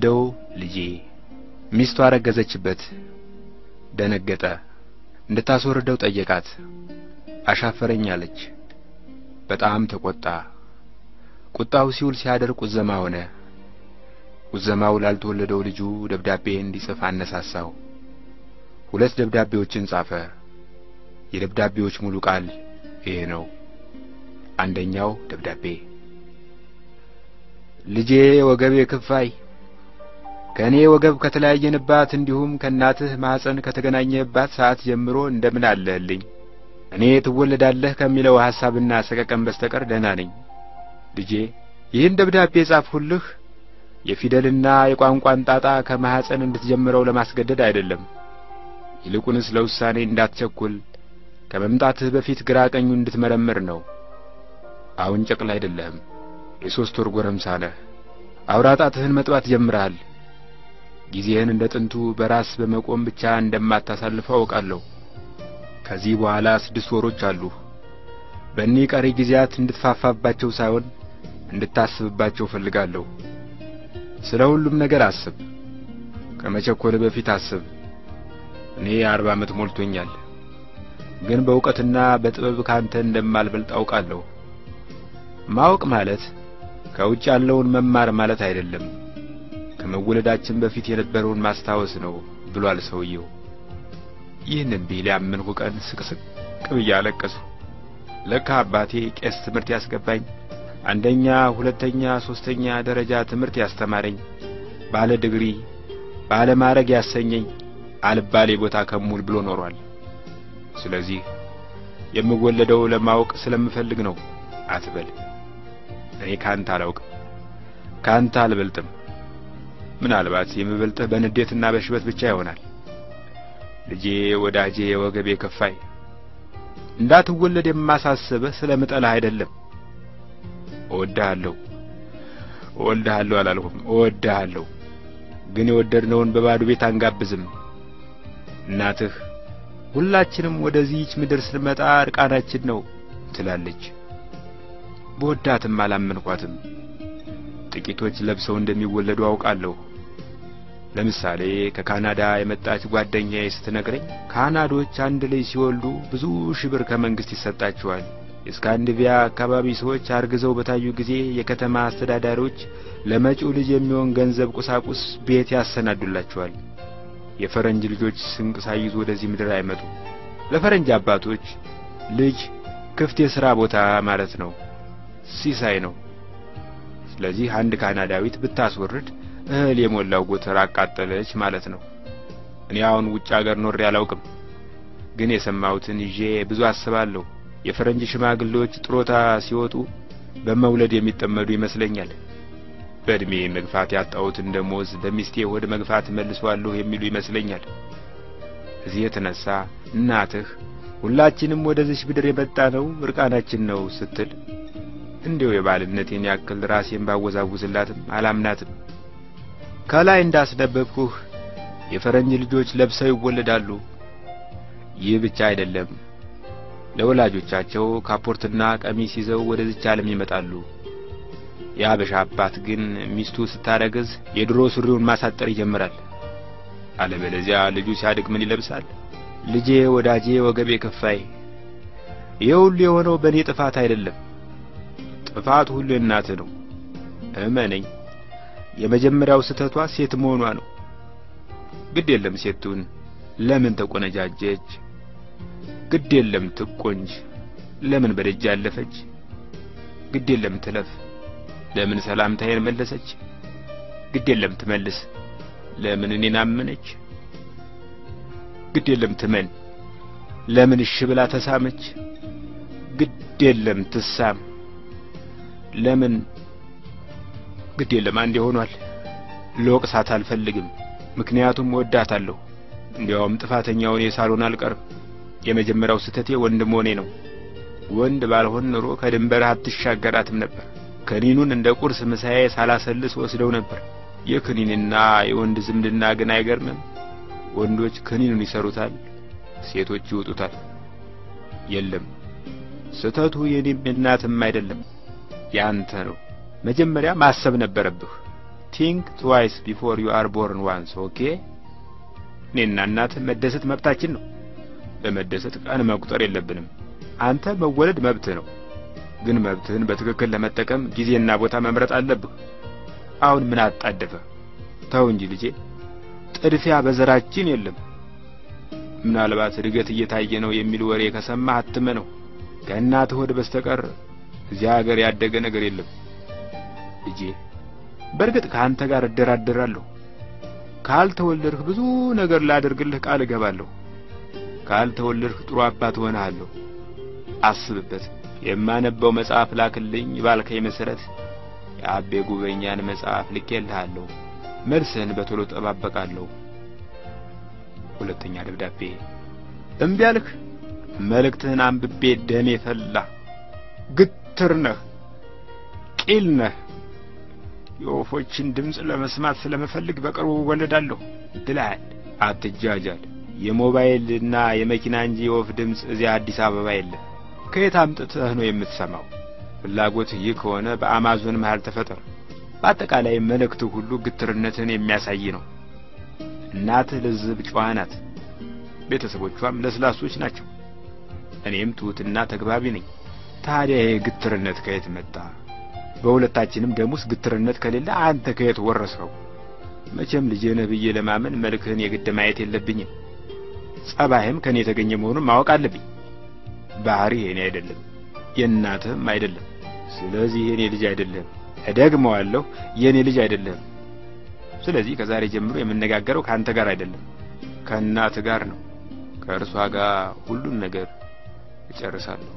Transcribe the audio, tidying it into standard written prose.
ላልተወለደው ልጄ። ሚስቱ አረገዘችበት። ደነገጠ። እንድታስወርደው ጠየቃት። አሻፈረኝ አለች። በጣም ተቆጣ። ቁጣው ሲውል ሲያደር ቁዘማ ሆነ። ቁዘማው ላልተወለደው ልጁ ደብዳቤ እንዲጽፍ አነሳሳው። 2 ደብዳቤዎችን ጻፈ። የደብዳቤዎች ሙሉ ቃል ይሄ ነው። አንደኛው ደብዳቤ ልጄ ወገቤ ክፋይ፣ ከኔ ወገብ ከተለያየንባት እንዲሁም ከእናትህ ማህፀን ከተገናኘህባት ሰዓት ጀምሮ እንደምን አለህልኝ? እኔ ትወለዳለህ ከሚለው ሐሳብና ሰቀቀን በስተቀር ደህና ነኝ። ልጄ ይህን ደብዳቤ ጻፍሁልህ የፊደልና የቋንቋን ጣጣ ከማህፀን እንድትጀምረው ለማስገደድ አይደለም። ይልቁንስ ለውሳኔ እንዳትቸኩል ከመምጣትህ በፊት ግራ ቀኙን እንድትመረምር ነው። አሁን ጨቅላ አይደለህም፣ የ3 ወር ጎረምሳ ነህ። አውራ ጣትህን መጥባት ጀምረሃል። ጊዜህን እንደ ጥንቱ በራስ በመቆም ብቻ እንደማታሳልፈው አውቃለሁ። ከዚህ በኋላ 6 ወሮች አሉ። በእኒህ ቀሪ ጊዜያት እንድትፋፋባቸው ሳይሆን እንድታስብባቸው ፈልጋለሁ። ስለ ሁሉም ነገር አስብ። ከመቸኮልህ በፊት አስብ። እኔ 40 ዓመት ሞልቶኛል፣ ግን በእውቀትና በጥበብ ካንተ እንደማልበልጥ አውቃለሁ። ማወቅ ማለት ከውጭ ያለውን መማር ማለት አይደለም፣ ከመወለዳችን በፊት የነበረውን ማስታወስ ነው ብሏል ሰውየው። ይህንን ቢል ያመንኩ ቀን ስቅስቅ ብዬ አለቀስኩ። ለካ አባቴ ቄስ ትምህርት ያስገባኝ፣ 1ኛ፣ 2ኛ፣ 3ኛ ደረጃ ትምህርት ያስተማረኝ፣ ባለ ዲግሪ ባለ ማዕረግ ያሰኘኝ አልባሌ ቦታ ከሙል ብሎ ኖሯል። ስለዚህ የምወለደው ለማወቅ ስለምፈልግ ነው አትበል። እኔ ካንተ አላውቅም፣ ካንተ አልበልጥም። ምናልባት የምበልጥህ በንዴትና በሽበት ብቻ ይሆናል። ልጄ ወዳጄ ወገቤ ከፋይ፣ እንዳትወለድ የማሳስብህ ስለምጠላህ አይደለም። እወድሃለሁ፣ እወልድሃለሁ አላልኩም፣ እወድሃለሁ። ግን የወደድነውን በባዶ ቤት አንጋብዝም። እናትህ ሁላችንም ወደዚህች ምድር ስንመጣ እርቃናችን ነው ትላለች። በወዳትም አላመንኳትም። ጥቂቶች ለብሰው እንደሚወለዱ አውቃለሁ። ለምሳሌ ከካናዳ የመጣች ጓደኛዬ ስትነግረኝ ካናዶች አንድ ልጅ ሲወልዱ ብዙ ሺህ ብር ከመንግስት ይሰጣቸዋል። የስካንዲቪያ አካባቢ ሰዎች አርግዘው በታዩ ጊዜ የከተማ አስተዳዳሪዎች ለመጪው ልጅ የሚሆን ገንዘብ፣ ቁሳቁስ፣ ቤት ያሰናዱላቸዋል። የፈረንጅ ልጆች ስንቅ ሳይዙ ወደዚህ ምድር አይመጡም። ለፈረንጅ አባቶች ልጅ ክፍት የሥራ ቦታ ማለት ነው፣ ሲሳይ ነው። ስለዚህ አንድ ካናዳዊት ብታስወርድ እህል የሞላው ጎተራ አቃጠለች ማለት ነው። እኔ አሁን ውጭ ሀገር ኖሬ አላውቅም፣ ግን የሰማሁትን ይዤ ብዙ አስባለሁ። የፈረንጅ ሽማግሌዎች ጥሮታ ሲወጡ በመውለድ የሚጠመዱ ይመስለኛል። በእድሜ መግፋት ያጣሁትን ደሞዝ በሚስቴ ሆድ መግፋት መልሰዋለሁ የሚሉ ይመስለኛል። እዚህ የተነሳ እናትህ ሁላችንም ወደዚች ምድር የመጣነው እርቃናችን ነው ስትል እንዲሁ የባልነቴን ያክል ራሴን ባወዛውዝላትም አላምናትም። ከላይ እንዳስነበብኩህ የፈረንጅ ልጆች ለብሰው ይወለዳሉ። ይህ ብቻ አይደለም፣ ለወላጆቻቸው ካፖርትና ቀሚስ ይዘው ወደዚች ዓለም ይመጣሉ። የአበሻ አባት ግን ሚስቱ ስታረግዝ የድሮ ሱሪውን ማሳጠር ይጀምራል። አለበለዚያ ልጁ ሲያድግ ምን ይለብሳል? ልጄ ወዳጄ ወገቤ ከፋይ፣ ይሄ ሁሉ የሆነው በእኔ ጥፋት አይደለም። ጥፋት ሁሉ የእናትህ ነው። እመነኝ፣ የመጀመሪያው ስህተቷ ሴት መሆኗ ነው። ግድ የለም ሴቱን ለምን ተቆነጃጀች? ግድ የለም ትቆንጅ፣ ለምን በደጅ አለፈች? ግድ የለም ትለፍ፣ ለምን ሰላምታዬን መለሰች? ግድ የለም ትመልስ፣ ለምን እኔን አመነች? ግድ የለም ትመን፣ ለምን እሺ ብላ ተሳመች? ግድ የለም ትሳም፣ ለምን? ግድ የለም አንዴ ሆኗል። ልወቅሳት አልፈልግም፣ ምክንያቱም እወዳታለሁ። እንዲያውም ጥፋተኛው እኔ ሳልሆን አልቀርም። የመጀመሪያው ስህተቴ ወንድ መሆኔ ነው። ወንድ ባልሆን ኖሮ ከድንበርህ አትሻገራትም ነበር። ክኒኑን እንደ ቁርስ ምሳዬ ሳላሰልስ ወስደው ነበር። የክኒንና የወንድ ዝምድና ግን አይገርምም? ወንዶች ክኒኑን ይሰሩታል፣ ሴቶች ይወጡታል። የለም ስህተቱ የኔም እናትም አይደለም ያንተ ነው። መጀመሪያ ማሰብ ነበረብህ። Think twice before you are born once, okay። እኔና እናትህ መደሰት መብታችን ነው። ለመደሰት ቀን መቁጠር የለብንም። አንተ መወለድ መብትህ ነው፣ ግን መብትህን በትክክል ለመጠቀም ጊዜና ቦታ መምረጥ አለብህ። አሁን ምን አጣደፈ? ተው እንጂ ልጄ፣ ጥድፊያ በዘራችን የለም። ምናልባት እድገት እየታየ ነው የሚል ወሬ ከሰማህ አትመነው። ከእናትህ ሆድ በስተቀር እዚያ ሀገር ያደገ ነገር የለም ልጄ። በእርግጥ ከአንተ ጋር እደራደራለሁ። ካልተወለድህ ብዙ ነገር ላደርግልህ ቃል እገባለሁ። ካልተወለድህ ጥሩ አባት እሆንሃለሁ። አስብበት። የማነበው መጽሐፍ ላክልኝ ባልከኝ መሰረት የአቤ ጉበኛን መጽሐፍ ልኬልሃለሁ። መልስህን በቶሎ እጠባበቃለሁ። ሁለተኛ ደብዳቤ። እምቢ አልክ። መልእክትህን አንብቤ ደሜ ፈላ። ግትር ነህ፣ ቂል ነህ። የወፎችን ድምፅ ለመስማት ስለምፈልግ በቅርቡ እወለዳለሁ ትልሃል። አትጃጃል። የሞባይልና የመኪና እንጂ የወፍ ድምፅ እዚያ አዲስ አበባ የለም። ከየት አምጥተህ ነው የምትሰማው? ፍላጎትህ ይህ ከሆነ በአማዞን መሃል ተፈጠር። በአጠቃላይ መልእክትህ ሁሉ ግትርነትን የሚያሳይ ነው። እናትህ ልዝብ ጨዋ ናት፣ ቤተሰቦቿም ለስላሶች ናቸው። እኔም ትሁትና ተግባቢ ነኝ። ታዲያ ይሄ ግትርነት ከየት መጣ? በሁለታችንም ደም ውስጥ ግትርነት ከሌለ አንተ ከየት ወረስኸው? መቼም ልጄ ነህ ብዬ ለማመን መልክህን የግድ ማየት የለብኝም። ጸባይህም ከኔ የተገኘ መሆኑን ማወቅ አለብኝ። ባህሪህ የኔ አይደለም፣ የእናትህም አይደለም። ስለዚህ የኔ ልጅ አይደለህም። እደግመዋለሁ፣ የኔ ልጅ አይደለህም። ስለዚህ ከዛሬ ጀምሮ የምነጋገረው ከአንተ ጋር አይደለም፣ ከእናትህ ጋር ነው። ከእርሷ ጋር ሁሉን ነገር እጨርሳለሁ።